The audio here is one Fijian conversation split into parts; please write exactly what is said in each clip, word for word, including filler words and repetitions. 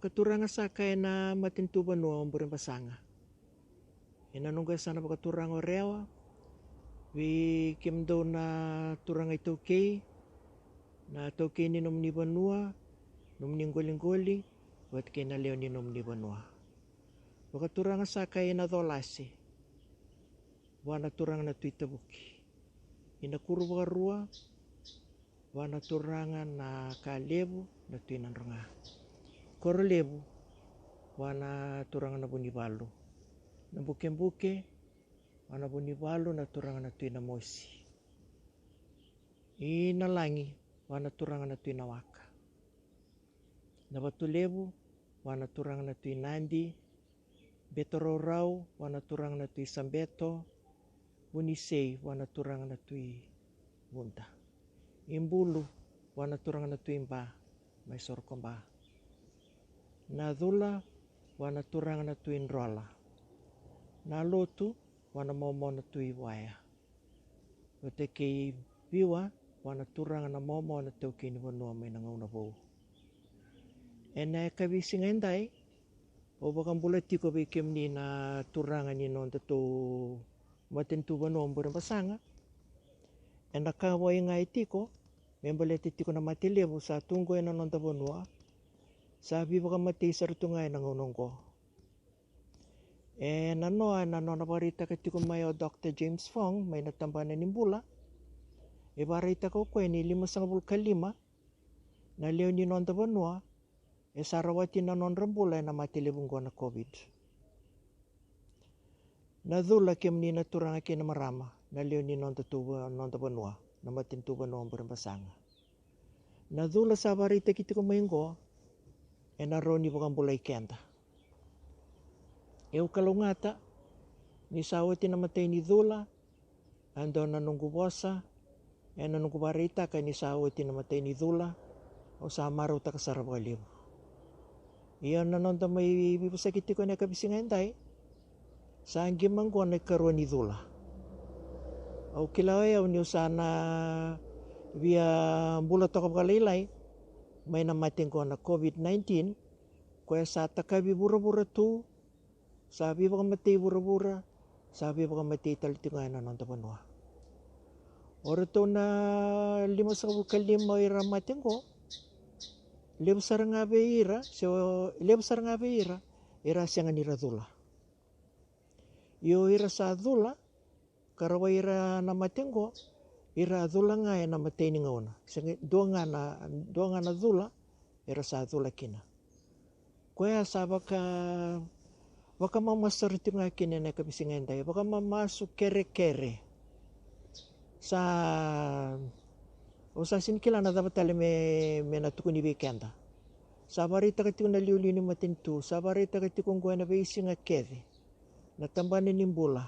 Ka turaga sa kaya na matanitu vanua o Burebasaga. Ena noqu yasana vakaturaga o Rewa, vei kemudou na turaga itaukei, na taukei ni nomuni vanua, nomuni qoliqoli, vata kei na lewe ni nomuni vanua. Vakaturaga sa kaya ina Colase, vua na turaga na Tui Tavuki. Ina Kuru Vakarua, vua na turaga na Kalevu na Tui Nadroga. Korolevu, vua na turaga na Vunivalu. Na Bukebuke, vua na Vunivalu na turaga na Tui Namosi. Ina Lagi, vua na turaga na Tui Nawaka. Na Vatulevu, vua na turaga na Tui Nadi. Betorourau, vua na turaga na Tui Sabeto. Vunisei, vua na turaga na Tui Vuda. Ibulu, vua na turaga na Tui Ba, mai Sorokoba. Na Cula, vua na turaga na Tui Drola. Na Lotu, vua na momo na Tui Vuaya. Vata kei Viwa, vua na turaga na momo na taukei ni vanua mai na gauna vou. Ena yakavi siga edai, au vakabula tiko vei kemuni na turaga ni nodatou matanitu vanua o Burebasaga. Ena ka vou ga e tiko, me baleta tiko na mate levu sa tu qo ena noda vanua, sa veivakamatei sara tu ga ena gauna oqo. Ena noa, ena nona vakaraitaka tiko mai o Doctor James Fong mai na Tabana ni Bula. E vakaraitaka o koya ni limasagavulu ka lima na lewe ni noda vanua e sa rawati na nodra bula ena mate levu oqo na COVID. Na Cula, kemuni na turaga kei na marama, na lewe ni nodatou va-, noda vanua, na matanitu vanua o Burebasaga. Na Cula sa vakaraitaki tiko mai oqo ena rawa ni vakabulai keda. Au kalougata ni sa oti na matai ni Cula, a dua na noqu vosa, ena noqu vakaraitaka ni sa oti na matai ni Cula, au sa marautaka sara vakalevu. Ia na noda mai veivosaki tiko ena yakavi siga edai, sa qima oqo na ikarua ni Cula. Au kila o yau niu sa na via bula toka vakalailai mai na mate oqo na COVID nineteen, koya sa takavi vuravura tu, sa veivakamatei vuravura, sa veivakamatei tale tiko ga ena noda vanua. O ratou na limasagavulu ka lima o ira mate oqo, levu sara ga vei ira, se o, levu sara ga vei ira, ira sega ni ra Cula. Io, ira sa Cula, ka rawai ira na mate oqo, ira Cula ga ena matai ni gauna. Sega, dua ga na, dua ga na Cula era sa Cula kina. Koya sa vaka, vakamamasu sara tiko ga kina ena yakavi siga edai, vakamamasu kerekere. Sa, au sa sega ni kila na cava tale me, me na tukuni vei keda. Sa vakaraitaka tiko na liuliu ni matanitu, sa vakaraitaka tiko oqo ena veisiga kece na Tabana ni Bula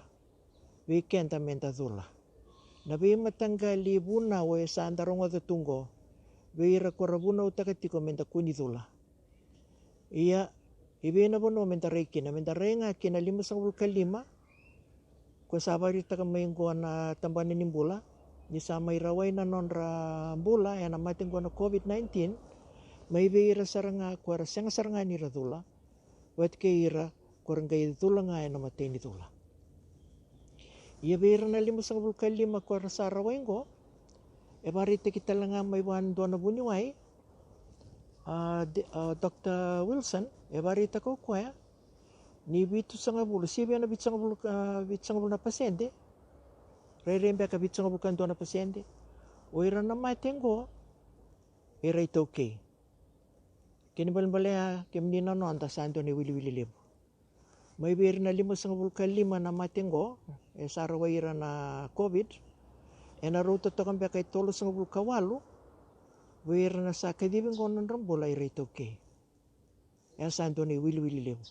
vei keda me da Cula. Na veimataqali vunau e sa da rogoca tu oqo vei ira ko ra vunautaka tiko me da kua ni Cula. Ia, i vei na vanua me da rai kina? Me da rai ga kina limasagavulu ka lima, ko sa vakaraitaka mai oqo na Tabana ni Bula ni sa mai rawai na nodra bula ena mate oqo na COVID nineteen, mai vei ira sara ga ko era sega sara ga ni ra Cula, vata kei ira ko ra qai Cula ga ena matai ni Cula. Ia vei ira na limasagavulu ka lima ko ra sa rawai oqo, e vakaraitaki tale ga mai vua e dua na vuniwai, a, de, a, Doctor Wilson, e vakaraitaka o koya ni vitusagavulu, sivia na vitusagavulu, a, vitusagavulu na pasede, rairai beka vitusagavulu ka dua na pasede, o ira na mate oqo era iTaukei. Kena ibalebale ya, kemuni na noda, sa dua na iwiliwili levu. Mai vei ira na limasagavulu ka lima na mate oqo e sa rawai ira na COVID, ena rauta toka beka e tolusagavulu ka walu vei ira na sa kacivi oqo na nodra bula era iTaukei. E sa dua na iwiliwili levu.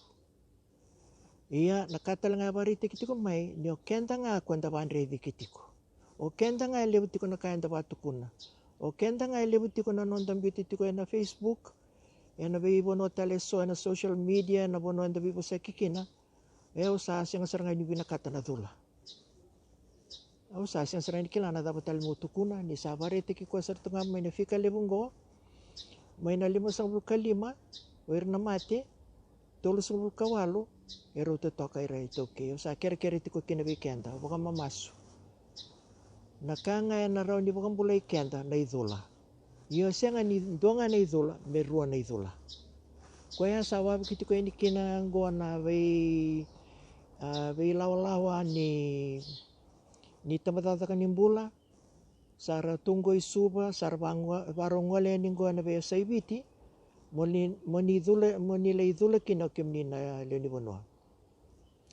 Ia, na ka tale ga e vakaraitaki tiko mai ni o keda ga ko eda vakadreciki tiko. O keda ga e levu tiko na ka eda vakatukuna. O keda ga e levu tiko na noda biuta tiko ena Facebook, ena veivanua tale eso, ena social media, ena vanua eda veivosaki kina. E, au sa sega sara ga ni vinakata na Cula. Au sa sega sara ga ni kila na cava tale meu tukuna, ni sa vakaraitaki koya sara tu ga mai na fika levu oqo, mai na limasagavulu ka lima O ira na mate tolusagavulu ka walu, e rau totoka ira iTaukei. Au sa kerekere tiko kina vei keda, au vakamamasu. Na ka ga ena rawa ni vakabulai keda na icula. Io, sega ni dua ga na icula, me rua na icula. Koya sa wavaki tiko yani kina oqo na vei, a, veilawalawa ni, ni tabacakacaka ni bula. Sa ra tu oqo i Suva, sa ra varogo-, vakarau gole yani oqo ena veiyasai Viti, mo ni, mo ni cula, mo ni lai cula kina o kemuni na lewe ni vanua.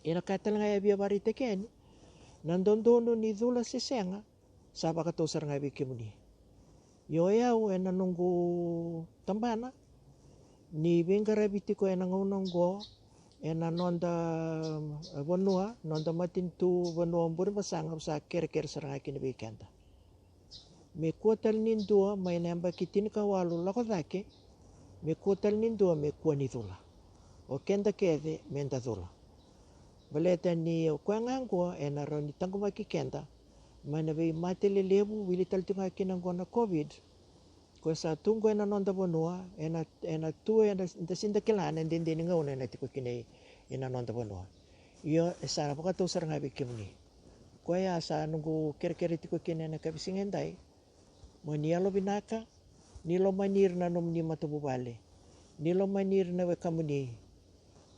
Ia na ka tale ga e via vakaraitaki yani, na dodonu ni cula se sega, sa vakatau sara ga vei kemuni. Io, o yau ena noqu tabana ni veiqaravi tiko ena gauna oqo ena noda, e, vanua, noda matanitu vanua o Burebasaga, au sa kerekere sara ga kina vei keda. Me kua tale ni dua mai na yabaki tinikawalu lako cake, me kua tale ni dua me kua ni cula. O keda kece me da cula. Baleta ni o koya ga oqo ena rawa ni taqomaki keda mai na veimate lelevu, wili tale tiko ga kina oqo na COVID. Koya sa tu oqo ena noda vanua, ena, ena tu, ena, da sega ni da kila na dede ni gauna ena tiko kina i, ena noda vanua. Io, e sa vakatau sara ga vei kemuni. Koya sa noqu kerekere tiko kina ena kavisiga edai. Mo ni yalovinaka, ni lomani ira na nomuni matavuvale, ni lomani ira na wekamuni,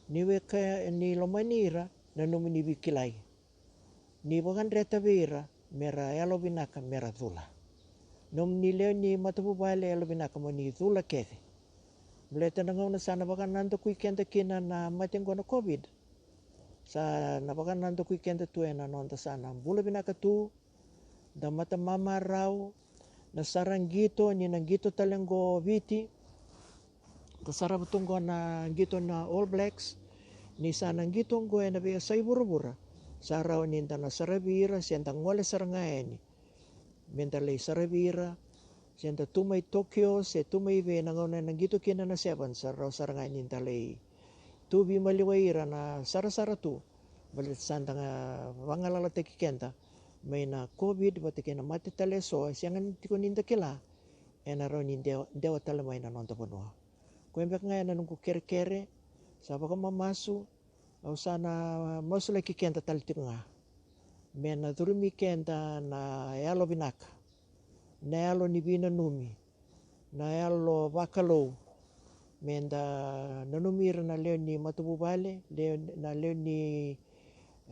ni weka, ni lomani ira na nomuni veikilai. Ni vakadreta vei ira mera yalovinaka, mera cula. Nomuni lewe ni matavuvale, yalovinaka mo ni cula kece. Baleta na gauna sa na vakanadakui keda kina na mate oqo na COVID, sa na vakanadakui keda tu ena noda sa na bula vinaka tu, da matamamarau, na sara qito, ni na qito tale oqo o Viti, da sarava tu oqo na qito na All Blacks, ni sa na qito oqo ena veiyasai vuravura, sa rawa ni da na saravi ira, se da gole sara ga yani me da lai saravi ira, se da tu mai Tokyo, se tu mai vei na gauna ena qito kina na Sevens, sa rawa sara ga ni da lai tu veimaliwai ira na sarasara tu. Baleta sa da ga vagalalataki keda mai na COVID vata kei na mate tale eso, e sega ni tiko ni da kila, ena rawa ni dewa, dewa tale mai na noda vanua. Koya beka ga ena noqu kerekere, sa vakamamasu, au sa na masulaki keda tale tiko ga me na curumi keda na yalovinaka, na yalo ni veinanumi, na yalo vakalou, me da nanumi ira na lewe ni matavuvale, lewe, na lewe ni,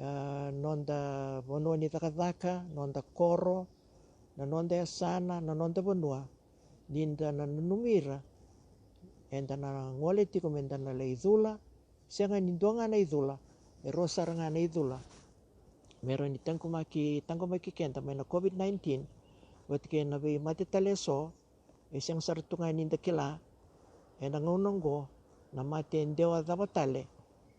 a, noda vanua ni cakacaka, noda koro, na noda yasana, na noda vanua, ni da na nanumi ira, eda na gole tiko me da na lai cula, sega ni dua ga na icula, e rua sara ga na icula me rawa ni taqomaki, taqomaki keda mai na COVID nineteen, vata kei na veimate tale eso, e sega sara tu ga ni da kila ena gauna oqo na mate e dewa cava tale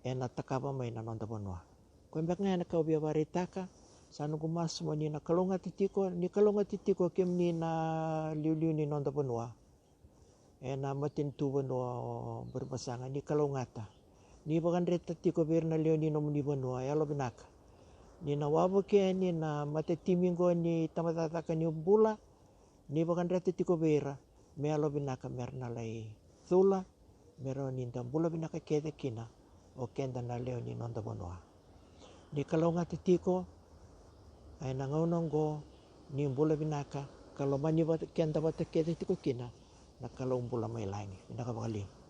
ena takava mai na noda vanua. Koya beka ga ena ka au via vakaraitaka, sa noqu masu mo ni na kalougata tiko, ni kalougata tiko kemuni na liuliu ni noda vanua ena matanitu vanua o Burebasaga, ni kalougata. Ni vakadreta tiko vei ira na lewe ni nomuni vanua, yalovinaka. Ni na wavoki yani na matatimi oqo ni tabacakacaka ni bula, ni vakadreta tiko vei ira me yalovinaka me ra na lai cula, me rawa ni da bula vinaka kece kina o keda na lewe ni noda vanua. Ni kalougata tiko, a, ena gauna oqo, ni bula vinaka, ka lomani vata, keda vata kece tiko kina na Kalou bula mai lagi. Vinaka vakalevu.